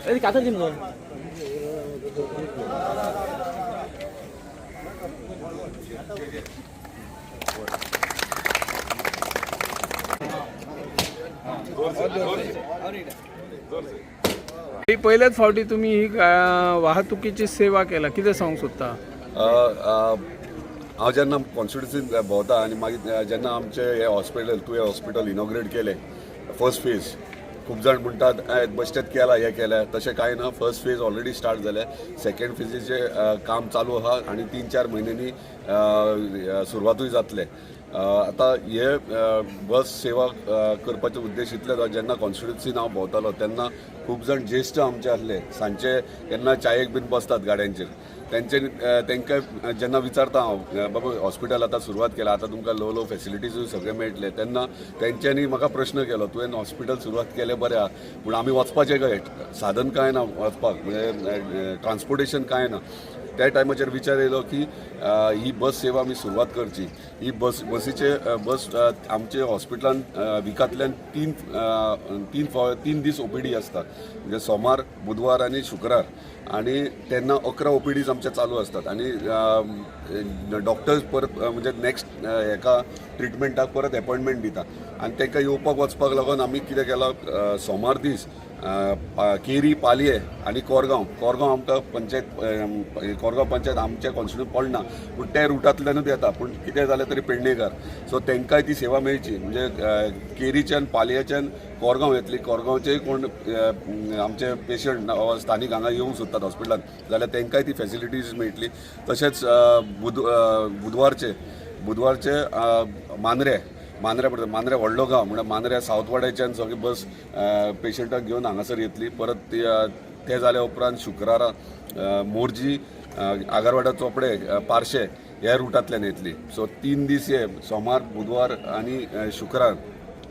ए, कातर दी मगो. ही पहिल्याच फावटी तुम्ही ही वाहतुकीची सेवा केला, कितें सांगूंक सोदता? अ, अ, हांव जेन्ना कॉन्स्टिट्युन्सीन भोंवता आनी मागीर जेन्ना आमचें हें हॉस्पिटल, तुवें हॉस्पिटल इनॉग्रेट केलें फर्स्ट फेज, खूब जाण म्हणटात, "ए, बेश्टेच केला, हें केलें." तशें कांय ना. फर्स्ट फेज ऑलरेडी स्टार्ट जालें, सेकंड फेजीचें काम चालू आहा आनी 3-4 म्हयन्यांनी सुरवातूय जातलें. आतां हे बस सेवा करपाचो उद्देश इतलेच, जेन्ना कॉन्स्टिट्युन्सीन हांव भोंवतालो तेन्ना खूब जाण ज्येश्ठ आमचे आसले, सांजचे केन्ना चायेक बीन बसतात गाड्यांचेर, तेंच्यांनी तांकां जेन्ना विचारता हांव, बाबा हॉस्पिटल आतां सुरवात केला, आतां तुमकां ल्हव ल्हव फेसिलिटीजूय सगळें मेळटलें, तेन्ना तेंच्यांनी म्हाका प्रश्न केलो, तुवें हॉस्पिटल सुरवात केलें बरें आहा, पूण आमी वचपाचें खंय? साधन कांय ना वचपाक, म्हणजे ट्रान्सपोर्टेशन कांय ना. त्या टायमाचेर विचार येयलो की ही बस सेवा आमी सुरवात करची. ही बस बसीचे बस आमचे हॉस्पिटलान विकांतल्यान तीन तीन फाव 3 दीस ओपीडी आसता, म्हणजे सोमार, बुधवार आनी शुक्रार, आनी तेन्ना 11 ओपीडीज आमचे चालू आसतात आनी डॉक्टर्स परत म्हणजे नेक्स्ट हेका ट्रिटमेंटाक परत एपॉयंटमेंट दिता आनी तांकां येवपाक वचपाक लागून आमी कितें केलां, सोमार दीस केरी, पालये आनी कोरगांव. कोरगांव आमकां पंचायत, कोरगांव पंचायत आमच्या कॉन्स्टिट्यून पडना, पूण त्या रुटांतल्यानूच येता. पूण कितें जालें तरी पेडणेकार, सो तांकांय ती सेवा मेळची, म्हणजे केरीच्यान, पालयेच्यान कोरगांव येतली. कोरगांवचेय कोण आमचे पेशंट स्थानीक हांगा येवंक सोदतात हॉस्पिटलान जाल्यार तांकांय ती फेसिलिटीज मेळटली. तशेंच बुधवारचे मांद्रे, मांद्रे पडटा, मांद्रे व्हडलो गांव म्हणल्यार मांद्रे, सावथवाड्याच्यान सगळी बस पेशंटाक घेवन हांगासर येतली. परत ते जाल्या उपरांत शुक्रारा मोरजी, आगरवाडा, चोपडे, पार्शे ह्या रुटांतल्यान येतली. सो 3 दीस हे सोमार, बुधवार आनी शुक्रार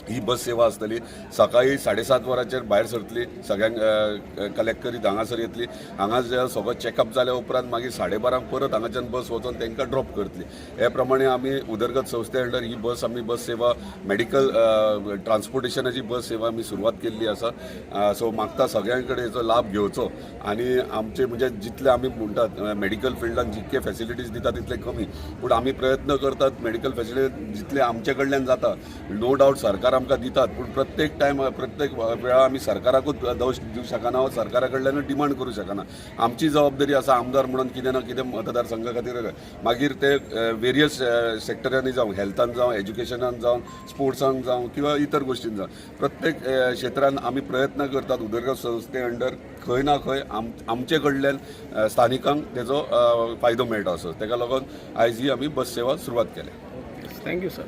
ही बस सेवा आसतली. सकाळी 7:30 वरांचेर भायर सरतली, सगळ्यांक कलेक्ट करीत हांगासर येतली. हांगा जे सगळो चॅकअप जाल्या उपरांत मागीर 12:30 परत हांगाच्यान बस वचोन तांकां ड्रॉप करतली. हे प्रमाणे आमी उदरगत संस्थे अंडर ही बस, आमी बस सेवा, मेडिकल ट्रान्सपोर्टेशनाची बस सेवा आमी सुरवात केल्ली आसा. सो मागता सगळ्यां कडेन हेचो लाभ घेवचो आनी आमचे म्हणजे जितले आमी म्हणटात मेडिकल फिल्डान जितके फेसिलिटीज दिता तितले कमी, पूण आमी प्रयत्न करतात मेडिकल फेसिलिटीज जितले आमचे कडल्यान जाता. नो डावट सरकार आमकां दितात, पूण प्रत्येक टायम, प्रत्येक वेळा आमी सरकाराकूच दोश दिवंक शकना वा सरकारा कडल्यानूच डिमांड करूं शकना. आमची जबाबदारी आसा आमदार म्हणून कितें ना कितें मतदारसंघा खातीर, मागीर ते वेरियस सेक्टरांनी जावं, हेल्थान जावं, एज्युकेशनान जावं, स्पोर्ट्सान जावं किंवा इतर गोश्टीन जावं, प्रत्येक क्षेत्रान आमी प्रयत्न करतात. उदरगत संस्थे अंडर खंय ना खंय आमचे कडल्यान स्थानिकांक तेजो फायदो मेळटा असो, तेका लागून आयज ही आमी बस सेवा सुरवात केल्या. Thank you sir.